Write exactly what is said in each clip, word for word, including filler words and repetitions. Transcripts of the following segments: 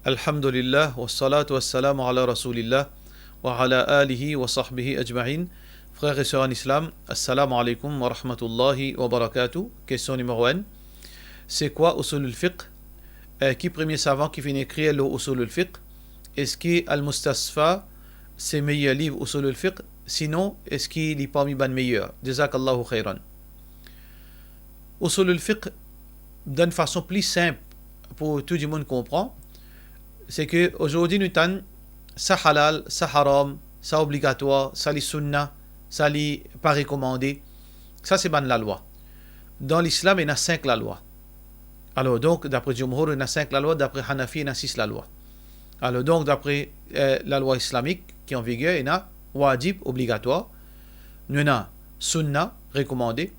Alhamdulillah, wassalatu wassalamu ala Rasoulillah, wa ala alihi wa sahbihi ajma'in. Frères et sœurs en islam, assalamu alaikum wa rahmatullahi wa barakatuh. Kestion nimero enn, se kwa Usulul Fiqh? Eh, ki premie savan ki finn ekrir lor Usulul Fiqh? Eski Al-Mustasfa se meyer liv Usulul Fiqh? Sinon, eski li parmi bann meyer? Jazakallahu khairan. Usulul Fiqh, dan enn fason pli sinp pou tou dimoun konpran, se ke azordi nou tann sa halal, sa haram, sa obligatwar, sa li sunna, sa li pa rekomande. Sa se bann lalwa. Dan lislam, ena sink lalwa. Alor, donk, dapre Jumhur, ena sink lalwa, dapre Hanafi, ena sis lalwa. Alor, donk, dapre, eh, lalwa islamik ki an viger, ena wajib, obligatwar, nou ena sunna, rekomande,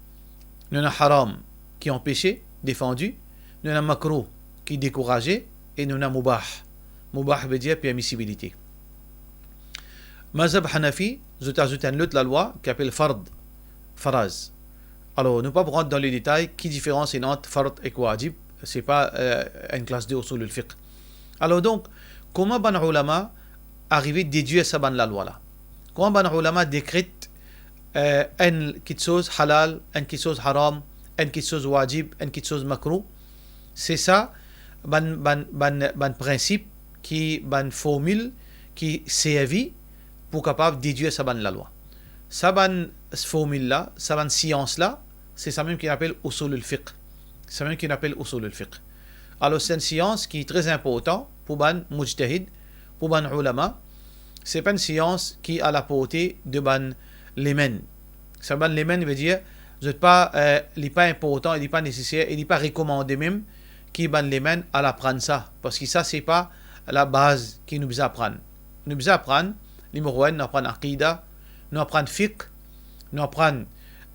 nou ena haram, ki anpese, defandi, nou ena makrouh, ki dekouraze, e nou ena mubah. Mubah ve dir permisibilite. Mazhab Hanafi, zot azout enn lot lalwa ki apel fard, faraz. Alor, nou pa pou rant dan le detay ki diferans ena ant fard ek wajib, se pa, eh, enn klas de Usulul Fiqh. Alor donk, kouma bann ulama arive dedwir sa bann lalwa la? Kouma bann ulama dekret, eh, enn kitsoz halal, enn kitsoz haram, enn kitsoz wajib, enn kitsoz makrouh? Se sa bann, bann, bann, bann prinsip ki, bann formil ki servi pou kapav dedwir sa bann lalwa. Sa bann formil la, sa bann sians la, se samem ki apel Usulul Fiqh. Samem ki apel Usulul Fiqh. Alor, se enn sians ki tre inportan pou bann mujtahid, pou bann ulama. Se pa enn sians ki a la porte de bann layman. Sa bann layman ve dir, zot pa, eh, li pa inportan, li pa neseser, e li pa rekomande mem ki bann layman al aprann sa, parski sa se pa labaz ki nou bizin aprann. Nou bizin aprann, nimero enn, nou aprann aqida, nou aprann fiqh, nou aprann,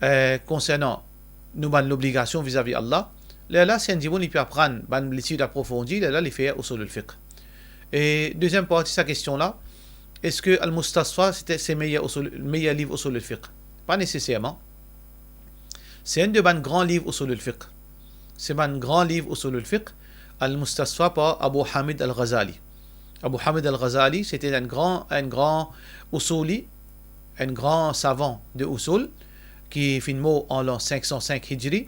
eh, konsernan nou bann lobligasion vizavi Allah. Lerla, si enn dimoun li pe aprann bann letid aprofondi, lerla li fer Usulul Fiqh. E deziem parti sa kestion la, eski Al-Mustasfa se, se meyer usul, meyer liv Usulul Fiqh? Pa neseserman. Se enn de bann gran liv Usulul Fiqh. Se bann gran liv Usulul Fiqh, Al-Mustasfa par Abu Hamid Al-Ghazali. Abu Hamid Al-Ghazali, se te enn gran, enn gran usuli, enn gran savan de usul, ki finn mor an lan sink san sink Hijri.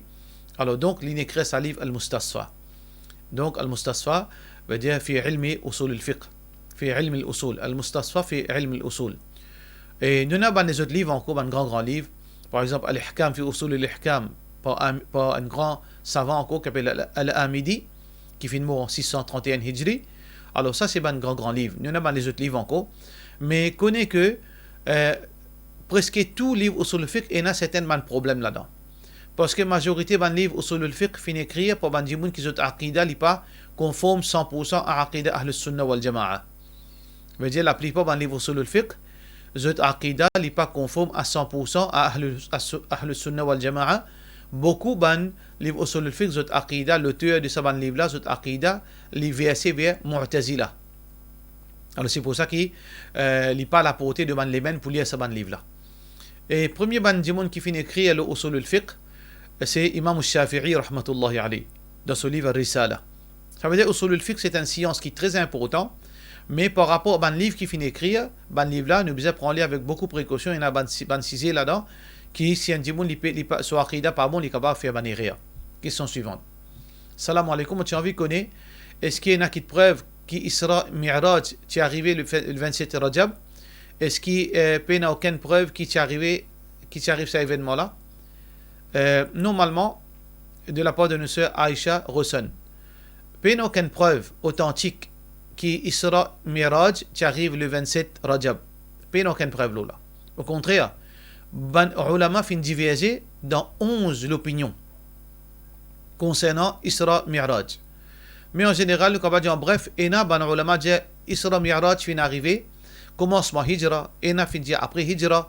Alor donk, linn ekrir sa liv Al-Mustasfa. Donk, Al-Mustasfa ve dir fi ilmi usulil fiqh. Fi ilmil usul. Al-Mustasfa fi ilmil usul. E nou ena bann lezot liv ankor, bann gran, gran liv. Par exanp, Al-Ihkam fi Usulil Ihkam, par, par enn gran savan ankor ki apel Al-, Al-Amidi, ki finn mor an sis san trant e enn Hijri. Alor sa, se bann gran, gran liv. Nou ena bann lezot liv ankor. Me kone ke, eh, preske tou liv Usulul Fiqh ena sertin bann problem ladan. Parski mazorite bann liv Usulul Fiqh finn ekrir par bann dimoun ki zot aqida li pa konform san pour san a aqida Ahlus Sunna wal Jamaa. Ve dir, laplipar bann liv Usulul Fiqh, zot aqida li pa konform a san pour san a Ahlu, a su-, Ahlus Sunna wal Jamaa. Boukou bann liv Usulul Fiqh, zot aqida, loter de sa bann liv la, zot aqida, li verse ver Mu'tazila. Alor, se pou sa ki, eh, li pa laporte de bann layman pou lir sa bann liv la. E premie bann dimoun ki finn ekrir lor Usulul Fiqh, se Imam Shafi'i rahmatullahi alayh, dan so liv Ar-Risala. Sa ve dir Usulul Fiqh, se enn sians ki tre inportan, me par rapor bann liv ki finn ekrir, bann liv la, nou bizin pran li avek boukou prekosion, ena bann si-, bann size ladan, ki si enn dimoun li pe, li pa, so aqida pa bon, li kapav fer bann erer. Kestion swivan. Salam aleykoum, mo ti anvi kone, eski ena kit prev ki Isra Mi'raj ti arive le fe-, le vennset Rajab? Eski, eh, pena okenn prev ki ti arive, ki ti ariv sa evennman la? Eh, normalman, de lapar de nou ser Aisha Rosen, pena okenn prev otantik ki Isra Mi'raj ti ariv le vennset Rajab. Pena okenn prev lor la. Okontrer, bann ulama finn diverze dan onz lopinion konsernan Isra Mi'raj. Me an zeneral, nou kapav dir an bref, ena bann ulama dir Isra Mi'raj finn arive komansman Hijra, ena finn dir apre Hijra,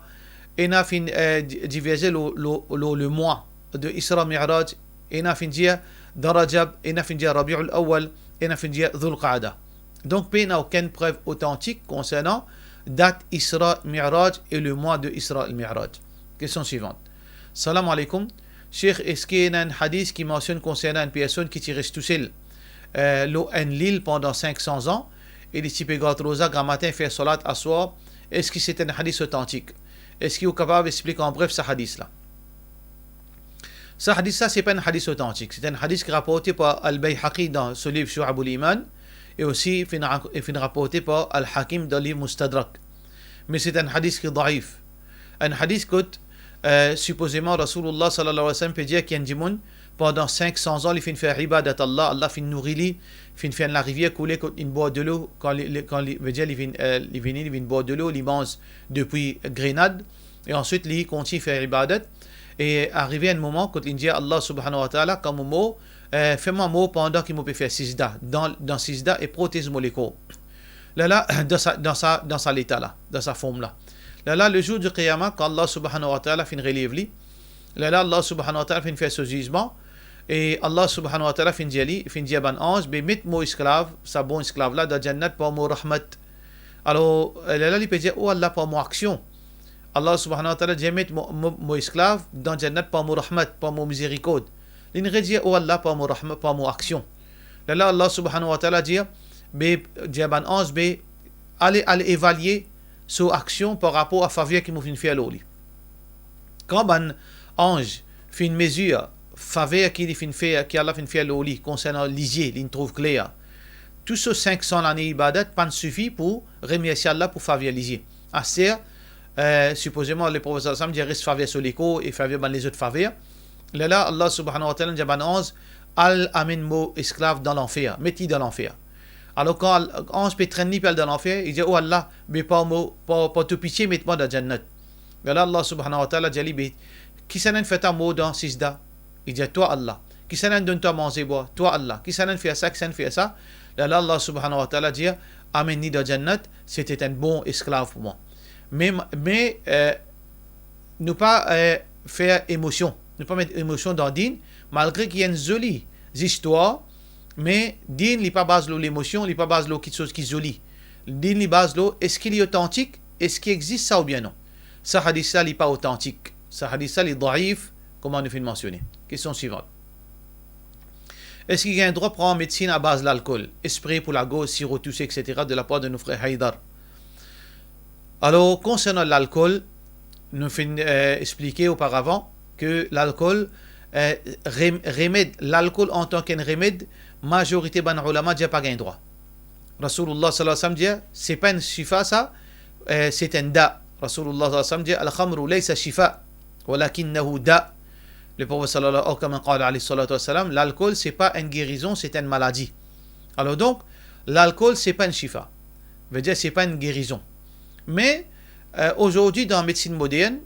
ena finn, eh, di-, diverze lor, lor, lor lemwa de Isra Mi'raj, ena finn dir dan Rajab, ena finn dir Rabiul Awwal, ena finn dir Dhul Qa'da. Donk, pena okenn prev otantik konsernan dat Isra Mi'raj e lemwa de Isra el Mi'raj. Kestion swivan. Salam aleykoum. Sheikh, eski ena enn hadis ki mansionn konsernan enn personn ki ti res tousel, eh, lor enn lil pandan sink san zan, e li ti pe gard roza gramatin, fer salat aswar, eski se enn hadis otantik? Eski ou kapav explik an bref sa hadis la? Sa hadis la, se pa enn hadis otantik. Se enn hadis ki raporte par Al-Bayhaqi dan so liv Shu'abul Iman, e osi finn ra-, e finn raporte par Al-Hakim dan liv Mustadrak. Me se enn hadis ki daif. Enn hadis kot, eh, sipozeman Rasoulullah sallallahu alayhi wa sallam pe dir ki enn dimoun, pandan sink san zan, li finn fer ibadat Allah, Allah finn nouri li, finn fer enn larivier koule kot linn bwar delo, kan li, li, kan li, vedir li vinn, eh, li vini, li vinn bwar delo, li manz depi grenad, e answit li kontign fer ibadat, e arive enn moman kot linn dir Allah subhanahu wa ta'ala, kan mo mor, eh, fer mwa mor pandan ki mo pe fer sijda, dan, dan sijda, e protez mo lekor. Lerla, dan sa, dan sa, dan sa leta la, dan sa form la. Lerla, le zour di Qiyama, kan Allah subhanahu wa ta'ala finn relev li, lerla Allah subhanahu wa ta'ala finn fer so zizman, e Allah subhanahu wa ta'ala finn dir li, finn dir bann anz, be met mo esklav, sa bon esklav la, dan Jannat par mo rahmat. Alor, lerla li pe dir, "O Allah, par mo aksion." Allah subhanahu wa ta'ala dir, "Met mo, mo, mo esklav dan Jannat par mo rahmat, par mo mizerikord." Linn redir, "O Allah, par mo rahmat, par mo aksion." Lerla Allah subhanahu wa ta'ala dir, be, dir bann anz, be, ale, ale evalie so aksion par rapor a faver ki mo finn fer lor li. Kan bann anz finn mezir faver ki li finn fer, ki Allah finn fer lor li, konsernan lizie, linn trouv kler, tou so sink san lane ibadat pa'nn sifi pou remersie Allah pou faver lizie. Aster, eh, sipozeman, Leprofet sallallahu alayhi wa sallam dir res faver so lekor e faver bann lezot faver. Lerla Allah subhanahu wa ta'ala dir bann anz, "Al amenn mo esklav dan lanfer, met li dan lanfer." Alor, kan al-, anz pe trenn li pou al dan lanfer, li dir, "O Allah, be par mo, par, par to pitie, met mwa dan Jannat." Lerla Allah subhanahu wa ta'ala dir li, "Be, kisannla fer twa mor dan sijda?" Li dir, "Twa, Allah." "Kisannla donn twa manze bwar?" "Twa, Allah." "Kisannla fer sa, kisannla fer sa?" Lerla Allah subhanahu wa ta'ala dir, "Amenn li dan Jannat, se ti enn bon esklav pou mwa." Me, me, eh, nou pa, eh, fer emosion. Nou pa met emosion dan din, malgre ki enn zoli zistwar, me din li pa baz lor lemosion, li pa baz lor kiksoz ki zoli. Din li baz lor, eski li otantik, eski exzis sa oubien non? Sa hadis la, li pa otantik. Sa hadis la, li daif, kouma nou finn mansione. Kestion swivan. Eski gagn drwa pran medsinn a baz lalkol, espre pou lagorz, siro touse, et cetera, de lapar de nou frer Haydar? Alor, konsernan lalkol, nou finn, eh, explike oparavan ke lalkol, eh, rem-, remed, lalkol antan ki enn remed, mazorite bann oulama dir pa gagn drwa. Rasoulullah sallallahu alayhi wa sallam dir, se pa enn shifa sa, eh, se enn da. Rasoulullah sallallahu alayhi wa sallam dir, "Al-khamru laysa shifa, walakinnahu da." Leprofet sallallahu, aw kama qala alayhi salatu wa salam, lalkol, se pa enn gerizon, se enn maladi. Alor donk, lalkol, se pa enn shifa. Vedir, se pa enn gerizon. Me, eh, azordi, dan medsinn modern,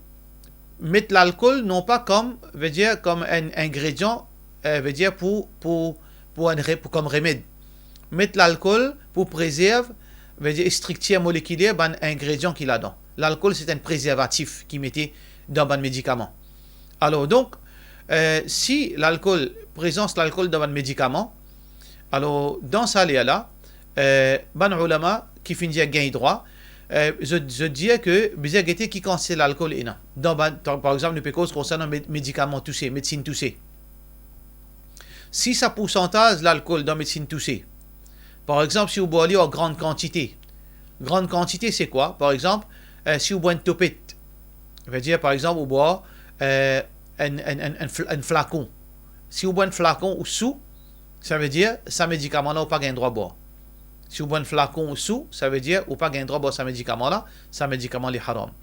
met lalkol, non pa kom, vedir, kom enn ingredian, eh, vedir, pou, pou, pou enn re-, pou, kom remed. Met lalkol pou prezerv, vedir, striktir molekiler bann ingredian ki ladan. Lalkol, se enn prezervatif ki mete dan bann medikaman. Alor donk, eh, si lalkol, prezans lalkol dan bann medikaman, alor, dan sa ler la, eh, bann oulama ki finn dir gagn drwa, eh, zot, zot dir ke bizin gete ki kantite lalkol ena. Dan bann, par, par exanp, nou pe koz konsernan med-, medikaman touse, medsinn touse. Si sa poursantaz lalkol dan medsinn touse, par exanp, si ou bwar li an gran kantite, gran kantite, se kwa? Par exanp, eh, si ou bwar enn topet, vedir, par exanp, ou bwar, eh, enn, enn, enn, enn fl-, enn flakon. Si ou bwar enn flakon, ou sou, savedir sa medikaman la, ou pa gagn drwa bwar. Si ou bwar enn flakon, ou sou, savedir ou pa gagn drwa bwar sa medikaman la, sa medikaman li haram.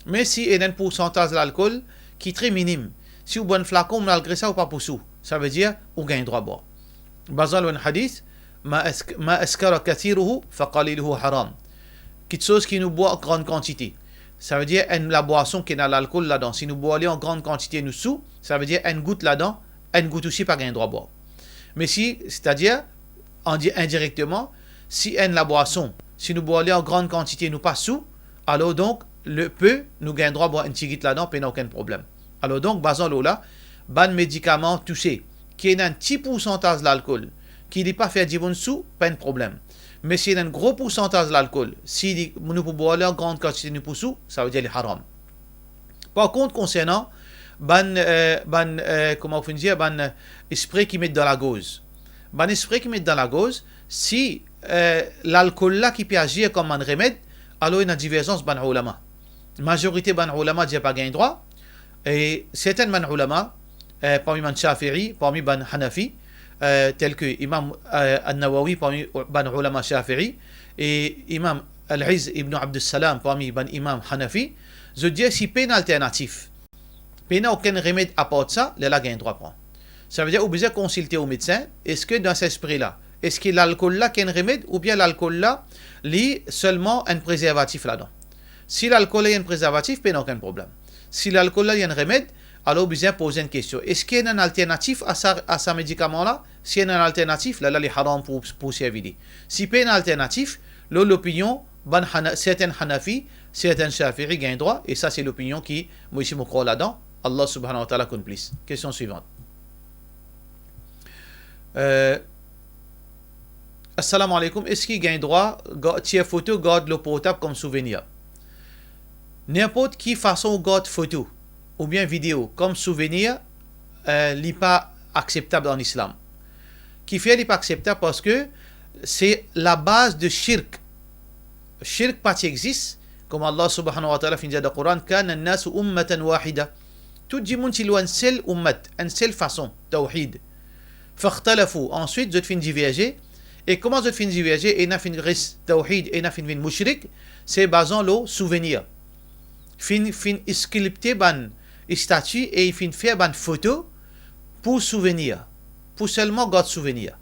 Me si ena enn poursantaz lalkol ki tre minim, si ou bwar enn flakon, malgre sa, ou pa pou sou, savedir ou gagn drwa bwar. Bazan lor enn hadis, "Ma ask-, ma askara kathiruhu, fa qaliluhu haram." Kiksoz ki nou bwar an gran kantite. Savedir enn labwason ki ena lalkol ladan, si nou bwar li an gran kantite, nou sou, savedir enn gout ladan, enn gout osi pa gagn drwa bwar. Me si, setadir, andi-, indirekteman, si enn labwason, si nou bwar li an gran kantite, nou pa sou, alor donk, le pe, nou gagn drwa bwar enn tigit ladan, pena okenn problem. Alor donk, bazan lor la, bann medikaman touse, ki ena enn ti poursantaz lalkol, ki li pa fer dimoun sou, pa enn problem. Me si ena enn gro poursantaz lalkol, si li, nou pou bwar li an gran kantite, nou pou sou, savedir li haram. Par kont, konsernan bann, eh, bann, eh, kouma ou finn dir, bann, eh, spre ki met dan lagorz. Bann espri ki met dan lagorz, si, eh, lalkol la ki pe azir kom bann remed, alor ena diverzans bann oulama. Mazorite bann oulama dir pa gagn drwa, e sertin bann oulama, eh, parmi bann Shafi'i, parmi bann Hanafi, eh, tel ke Imam, eh, An-Nawawi, parmi bann oulama Shafi'i, e Imam Al-Izz ibn Abdussalam, parmi bann imam Hanafi, zot dir si pena alternatif, pena okenn remed apar sa, lerla gagn drwa pran. Savedir ou bizin konsilte ou medsin, eski dan sa espri la, eski lalkol la ki enn remed, oubien lalkol la, li selman enn prezervatif ladan? Si lalkol la li enn prezervatif, pena okenn problem. Si lalkol la li enn remed, alor ou bizin poz enn kestion. Eski ena enn alternatif a sa, a sa medikaman la? Si ena enn alternatif, lerla li haram pou, pou servi li. Si pena alternatif, lor lopinion bann Hana-, sertin Hanafi, sertin Shafi'i gagn drwa, e sa se lopinion ki mwa osi mo krwar ladan, Allah Subhanahu wa Ta'ala konn plis. Kestion swivant. Eh, Assalamu alaikum, eski gagn drwa ga-, tir foto, gard lor portab kom souvenir? Ninport ki fason ou gard foto oubien video kom souvenir, eh, li pa akseptab an Islam. Kifer li pa akseptab? Parski se labaz de shirk. Shirk pa ti exis, kouma Allah Subhanahu wa Ta'ala finn dir dan Koran, "Kana an-nasu ummatan wahida." Tou dimoun ti lor enn sel ummat, enn sel fason, tawhid. Fakhtalafu, answit zot finn diverze, e kouma zot finn diverze, ena finn res tawhid, ena finn vinn mushrik, se bazan lor souvenir. Finn, finn skilpte bann stati e finn fer bann foto pou souvenir, pou selman gard souvenir.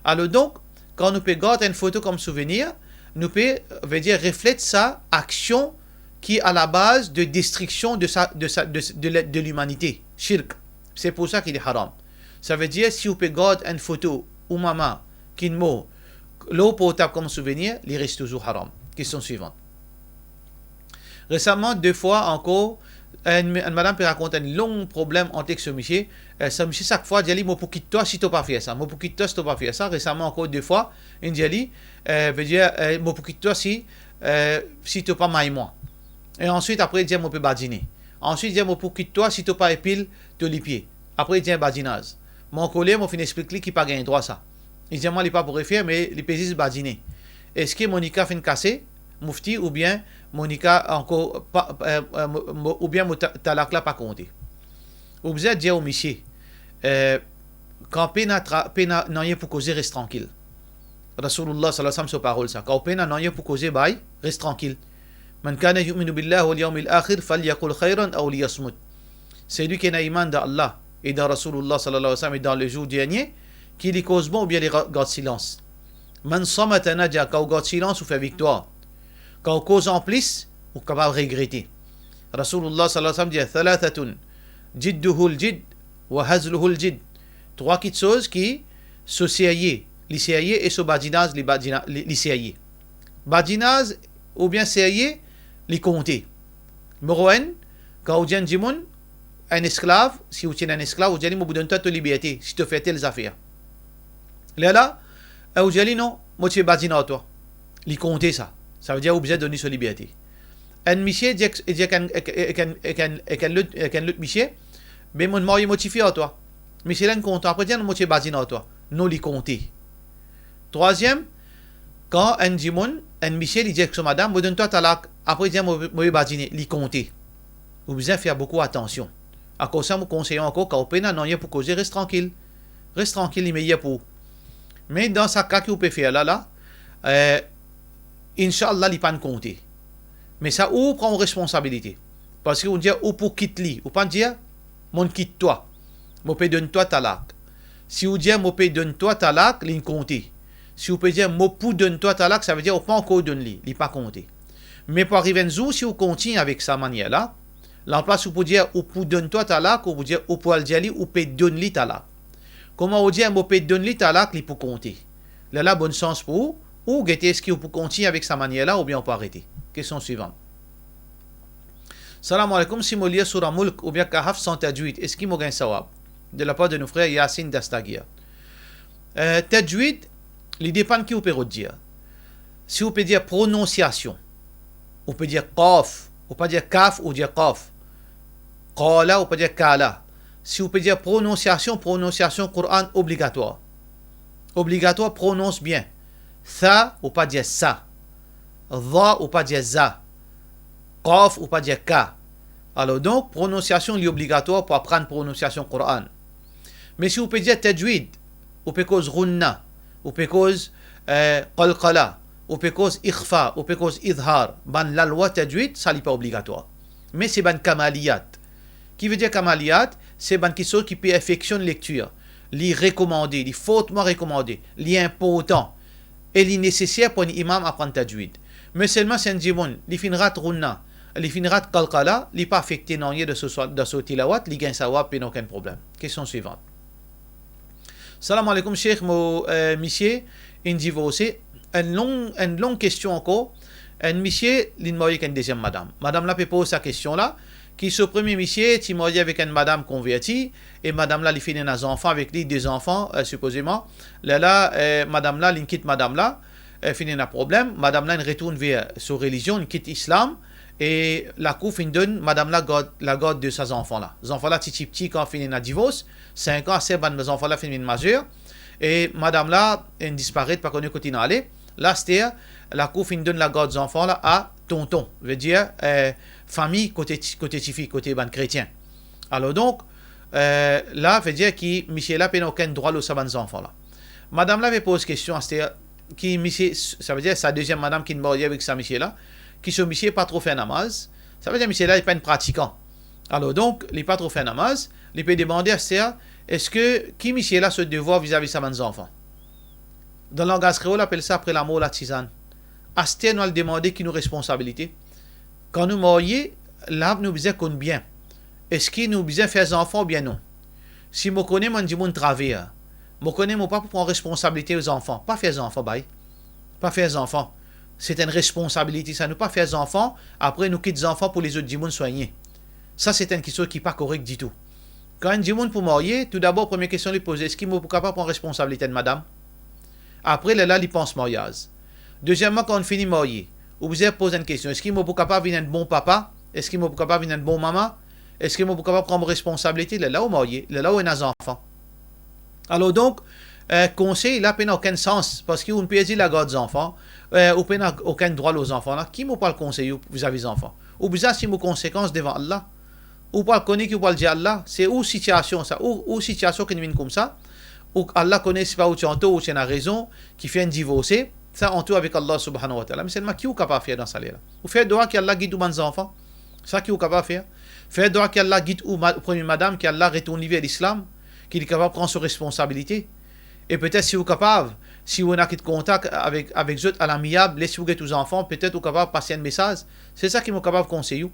Alor donk, kan nou pe gard enn foto kom souvenir, nou pe, vedir, reflet sa aksion ki a la baz de destriksion de sa, de sa, de, de, de limanite, shirk. Se pou sa ki li haram. Savedir, si ou pe gard enn foto ou mama ki mor lor portab kom souvenir, li res touzour haram. Kestion swivant. Resaman, de fwa ankor, enn, enn madam pe rakont enn long problem ant ek so misie. Eh, so misie sak fwa dir li, "Mo pou kit twa si to pa fer sa, mo pou kit twa si to pa fer sa." Resaman ankor de fwa, inn dir li, eh, vedir, eh, "Mo pou kit twa si, eh, si to pa may mwa." E answit, apre, dir, "Mo pe badine." Answit, dir, "Mo pou kit twa si to pa epil to lipie." Apre, dir badinaz. Mo ankoler, mo finn explik li ki pa gagn drwa sa. Li dir mwa li pa pou refer, me li pe zis badine. Eski mo nika finn kase, mufti, oubien mo nika ankor pa, eh, eh, mo, mo, oubien mo ta-, talak la pa konte? Ou bizin dir ou misie, eh, kan pena tra-, pena nanye pou koze, res trankil. Rasoulullah sallallahu alayhi wa sallam so parol sa, kan ou pena nanye pou koze, bay, res trankil. "Man kana yu'minu billahi wal yawmil akhir falyaqul khayran aw liyasmut." Selwi ki ena iman dan Allah e dan Rasoulullah sallallahu alayhi wa sallam e dan lezour dernie, ki li koz bon oubien li ra-, gard silans. "Man samata naja", kan ou gard silans, ou fer viktwar. Kan ou koz anplis, ou kapav regrete. Rasoulullah sallallahu alayhi wa sallam dir, "Thalathatun, jidduhul jidd, wa hazluhul jidd." Trwa kitsoz ki, so serye, li serye, e so badinaz, li badina-, li, li serye. Badinaz oubien serye, li konte. Nimero enn, kan ou dir enn dimoun, enn esklav, si ou ti ena enn esklav, ou dir li, "Mo pou donn twa to liberte si to fer tel zafer." Lerla, eh, ou dir li, "Non, mo ti pe badin ar twa." Li konte sa. Savedir ou bizin donn li so liberte. Enn misie dir ek, dir ek enn, ek, ek enn, ek enn, ek enn lot, ek enn lot misie, "Be, mo'nn marye mo tifi ar twa." Misie la inn kontan, apre dir, "Non, mo ti pe badin ar twa." Non, li konte. Trwaziem, kan enn dimoun, enn misie, li dir ek so madam, "Mo donn twa talak," apre dir, "Mo, mo pe badine," li konte. Ou bizin fer boukou atansion. Akoz sa, mo konsey ou ankor, kan ou pena nanye pou koze, res trankil. Res trankil, li meyer pou ou. Me dan sa ka ki ou pe fer la, la, eh, inshallah, li pa'nn konte. Me sa ou pran ou responsabilite. Parski ou dir ou pou kit li, ou pa'nn dir, "Mo'nn kit twa, mo pe donn twa talak." Si ou dir, "Mo pe donn twa talak," li'nn konte. Si ou pe dir, "Mo pou donn twa talak," savedir ou pa ankor donn li, li pa konte. Me pou ariv enn zour, si ou kontign avek sa manier la, lanplas ou pou dir, "Ou pou donn twa talak," ou pou dir, ou pou al dir li, "Ou pe donn li talak." Kouma ou dir, "Mo pe donn li talak," li pou konte. Lerla, bonn sans pou ou, ou gete eski ou pou kontign avek sa manier la oubien ou pou arete. Kestion swivan. Salam alaikum, si mo lir Soura Mulk oubien Kahf san tajwid, eski mo gagn sawab? De la par de nou frer Yasin Dastagir. Eh, tajwid, li depann ki ou pe rod dir. Si ou pe dir prononsiasion, ou pe dir kaf, ou pa dir kaf, ou dir kaf. Qala, ou pa dir kala. Si ou pe dir prononsiasion, prononsiasion Koran obligatwar. Obligatwar, pronons bien. Tha, ou pa dir sa. Dha, ou pa dir za. Kaf, ou pa dir ka. Alor donk, prononsiasion li obligatwar pou aprann prononsiasion Koran. Me si ou pe dir tajwid, ou pe koz ghunna, ou pe koz, eh, qalqala, ou pe koz ikhfa, ou pe koz idhar, bann lalwa tajwid, sa li pa obligatwar. Me se bann kamaliyat. Ki ve dir kamaliyat? Se bann kiksoz ki perfeksionn lektir. Li rekomande, li fortman rekomande, li inportan e li neseser pou enn imam aprann tajwid. Me selman si enn dimoun, li finn rat ghunna, li finn rat qalqala, li pa afekte nanye dan so, dan so tilawat, li gagn sawab, pena okenn problem. Kestion swivant. Salam aleykoum, Sheikh, mo, eh, misie inn divorse. Enn long, enn long kestion ankor. Enn misie, linn marye ek enn deziem madam. Madam la pe poz sa kestion la, ki so premie misie ti marye avek enn madam konverti, e madam la, li finn ena zanfan avek li, de zanfan, eh, sipozeman. Lerla, eh, madam la, linn kit madam la, eh, finn ena problem. Madam la inn retourn ver so relizion, inn kit Islam, e lakour finn donn madam la gard, lagard de sa zanfan la. Zanfan la ti, ti pti kan finn ena divors, sink an, aster bann zanfan la finn vinn mazer, e madam la inn disparet, pa kone kot inn ale. La, aster, lakour finn donn lagard zanfan la a tonton, ve dir, eh, fami kote ti, kote tifi, kote bann kretien. Alor donk, eh, la, ve dir ki misie la pena okenn drwa lor sa bann zanfan la. Madam la pe poz kestion aster, ki misie, sa ve dir sa deziem madam ki marye avek sa misie la, ki so misie pa tro fer namaz, sa ve dir misie la, li pa enn pratikan. Alor donk, li pa tro fer namaz, li pe demande aster, eski ki misie la so devwar vizavi sa bann zanfan? Dan langaz kreol, apel sa apre lamor latizann. Aster nou al demande ki nou responsabilite. Kan nou marye, la nou bizin konn bien. Eski nou bizin fer zanfan oubien non? Si mo kone mo enn dimoun traver, mo kone mo pa pou pran responsabilite zanfan, pa fer zanfan, bay. Pa fer zanfan. Se enn responsabilite sa, nou pa fer zanfan, apre nou kit zanfan pou lezot dimoun swagne. Sa se enn kiksoz ki pa korek ditou. Kan enn dimoun pou marye, toudabor, premie kestion li poze, eski mo pou kapav pran responsabilite enn madam? Apre, lerla li pans maryaz. Dezieman, kan ou fini marye, ou bizin poz enn kestion, eski mo pou kapav vinn enn bon papa? Eski mo pou kapav vinn enn bon mama? Eski mo pou kapav pran mo responsabilite? Lerla ou marye, lerla ou ena zanfan. Alor donk, eh, konsey la pena okenn sans, parski ou perdi lagard zanfan, eh, ou pena okenn drwa lor zanfan la, ki mo pou al konsey ou vizavi zanfan? Ou bizin asim ou konsekans devan Allah. Ou pou al kone ki ou pou al dir Allah, se ou sitiasion sa, ou, ou sitiasion ki vinn koumsa, ou Allah kone sipa ou ti antor, ou ti ena rezon, ki fer enn divorse, sa antou avek Allah subhanahu wa ta'ala. Me selman ki ou kapav fer dan sa ler la? Ou fer dwa ki Allah gid ou bann zanfan. Sa ki ou kapav fer. Fer dwa ki Allah gid ou ma-, premie madam, ki Allah retourn li ver Lislam, ki li kapav pran so responsabilite. E petet si ou kapav, si ou ena kit kontak avek, avek zot alamiyab, les ou get ou zanfan, petet ou kapav pas enn mesaz. Se sa ki mo kapav konsey ou.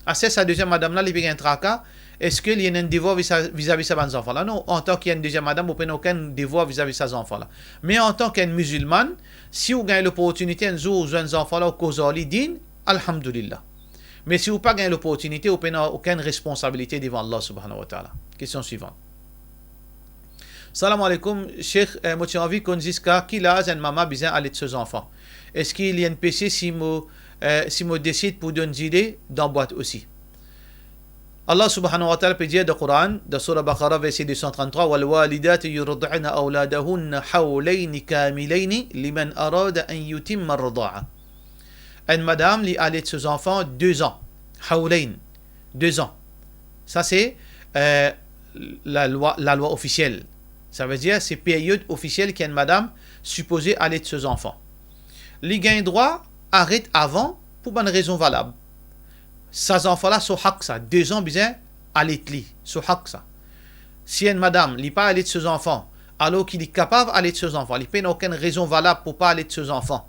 Aster sa deziem madam la, li pe gagn traka, eski li ena enn devwar viza-, vizavi sa bann zanfan la? Non, antan ki enn deziem madam, ou pena okenn devwar vizavi sa zanfan la. Me antan ki enn mizilmann, si ou gagn loportinite enn zour ou zwenn zanfan la, ou koz ar li, din, alhamdulillah. Me si ou pa gagn loportinite, ou pena okenn responsabilite devan Allah subhanahu wa ta'ala. Kestion swivan. Salam aleykoum, Sheikh, eh, mo ti anvi konn ziska ki laz enn mama bizin alet so zanfan. Eski li enn pese si mo, eh, si mo desid pou donn dile dan bwat osi? Allah subhanahu wa ta'ala pe dir dan Koran, dan Surah Baqarah, verse de san tranntrwa, "Wal walidatu yurdi'na awladahunna hawlayni kamilayni liman arada an yutimma ar-rida'a." Enn madam, li alet so zanfan de zan. Hawlayn, de zan. Sa se, eh, lalwa, lalwa ofisiel. Sa ve dir, se period ofisiel ki enn madam sipoze alet so zanfan. Li gagn drwa aret avan pou bann rezon valab. Sa zanfan la so hak sa, de zan bizin alet li, so hak sa. Si enn madam, li pa alet so zanfan, alor ki li kapav alet so zanfan, li pena okenn rezon valab pou pa alet so zanfan,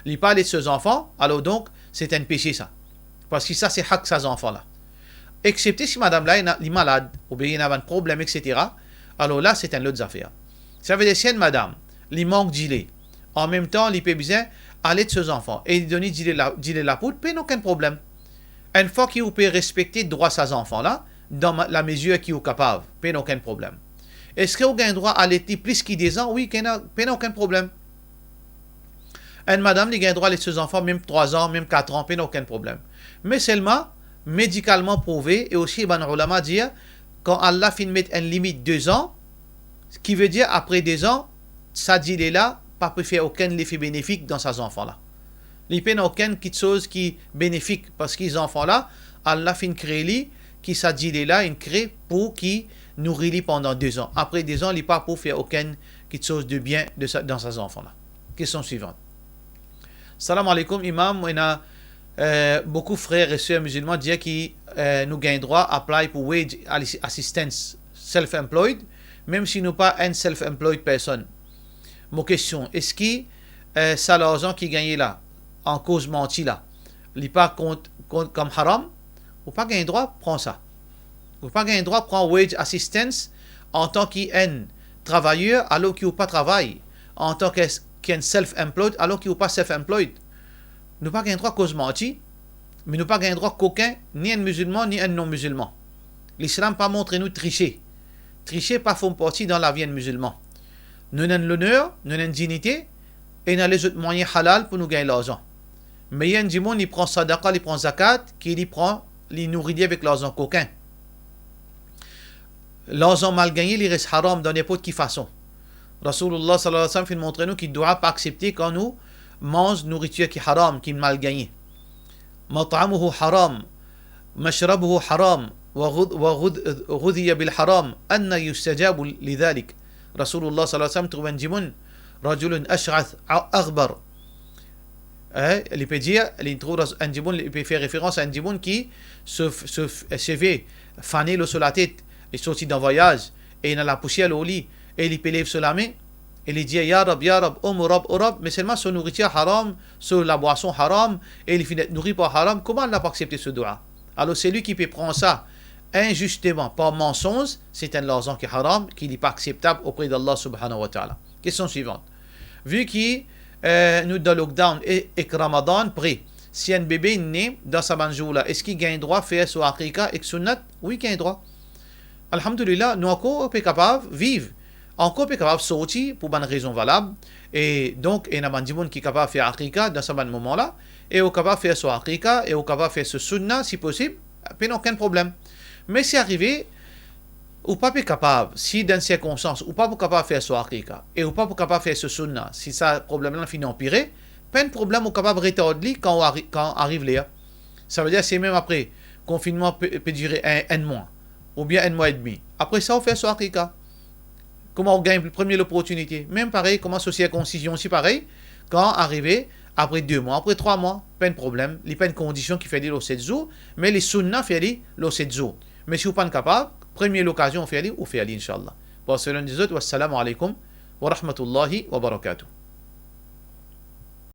li pa alet so zanfan, alor donk, se enn pese sa. Parski sa se hak sa zanfan la. Eksepte si madam la, ena, li malad, oubien ena bann problem, et cetera, alor la, se enn lot zafer. Sa ve dir, si enn madam, li mank dile, anmemtan, li pe bizin alet so zanfan, e li donn li dile la, dile lapoud, pena okenn problem. Enn fwa ki ou pe respekte drwa sa zanfan la, dan ma-, lamezir ki ou kapav, pena okenn problem. Eski ou gagn drwa alet li plis ki de zan? Wi, pena, pena okenn problem. Enn madam, li gagn drwa alet so zanfan mem trwa zan, mem kat an, pena okenn problem. Me selman, medikalman prouve, e osi bann oulama dir, kan Allah finn met enn limit de zan, ki ve dir apre de zan, sa dile la pa pe fer okenn lefe benefik dan sa zanfan la. Li pena okenn kitsoz ki benefik, parski zanfan la, Allah finn kree li, ki sa dile la inn kree pou ki nouri li pandan de zan. Apre de zan, li pa pou fer okenn kitsoz de bien de sa, dan sa zanfan la. Kestion swivan. Salam aleykoum, Imam. Ena, eh, boukou frer e ser mizilman dir ki, eh, nou gagn drwa apply pou wage ali-, assistance, self-employed, mem si nou pa enn self-employed person. Mo kestion, eski, eh, sa larzan ki gagne la, an koz manti la, li pa kont, kont kom haram? Ou pa gagn drwa pran sa. Ou pa gagn drwa pran wage assistance antan ki enn travayer, alor ki ou pa travay, antan ki, ki enn self-employed, alor ki ou pa self-employed. Nou pa gagn drwa koz manti, me nou pa gagn drwa kokin, ni enn mizilman, ni enn non-mizilman. Lislam pa montre nou trise. Trise pa form parti dan lavi enn mizilman. Nou ena enn loner, nou ena enn dignite, e ena lezot mwayin halal pou nou gagn larzan. Me ena enn dimoun, li pran sadaqa, li pran zakat, ki li pran, li nouri li avek larzan kokin. Larzan mal gagne, li res haram dan ninport ki fason. Rasoulillah sallallahu alayhi wa sallam finn montre nou ki dua pa aksepte kan nou manz nouritir ki haram, ki mal gagne. Mat'amuhu haram, mashrabuhu haram, wa ghud-, wa ghud-, ghudhiya bil haram, anna yustajabu li dhalik. Rasoulillah sallallahu alayhi wa sallam trouv enn dimoun, rajulun ash'ath a-, aghbar. Eh, li pe dir, li trouv ras-, enn dimoun, li pe fer referans a enn dimoun ki so, so seve fane lor so latet, li sorti dan vwayaz, e ena lapousier lor li, e li pe lev so lame, e li dir, "Ya Rab, ya Rab, o mo Rab, o Rab," me selman so nouritir haram, so labwason haram, e li finn et nouri par haram, kouma Allah pou aksepte so dua? Alor, selwi ki pe pran sa inzisteman, par mansonz, se enn larzan ki haram, ki li pa akseptab opre d'Allah subhanahu wa ta'ala. Kestion swivan. Vi ki, eh, nou dan lockdown e, ek Ramadan pre, si enn bebe ne dan sa bann zour la, eski gagn drwa fer so aqiqa ek sunnat? Wi, gagn drwa. Alhamdulillah, nou ankor pe kapav viv, ankor pe kapav sorti pou bann rezon valab. E donk, ena bann dimoun ki kapav fer aqiqa dan sa bann moman la, e ou kapav fer so aqiqa, e ou kapav fer so sunna, si posib, pena okenn problem. Me si arive, ou pa pe kapav, si dan sirkonstans, ou pa pou kapav fer so aqiqa, e ou pa pou kapav fer so sunna, si sa problem la finn anpire, pa enn problem, ou kapav retard li kan ou ari-, kan ariv ler. Savedir, si mem apre, konfinnman pe, pe dire enn, enn mwa, oubien enn mwa edmi. Apre sa, ou fer so aqiqa. Kouma ou gagn premie loportinite. Mem parey, kouma so sirkonsizion osi parey, kan arive, apre de mwa, apre trwa mwa, pa enn problem, li pa enn kondision ki fer li lor set zour, me li sunna fer li lor set zour. Me si ou pa'nn kapav, premie lokazion ou fer li, ou fer li, inshallah. Bon, selon lezot, wassalamu alaikum wa rahmatullahi wa barakatuh.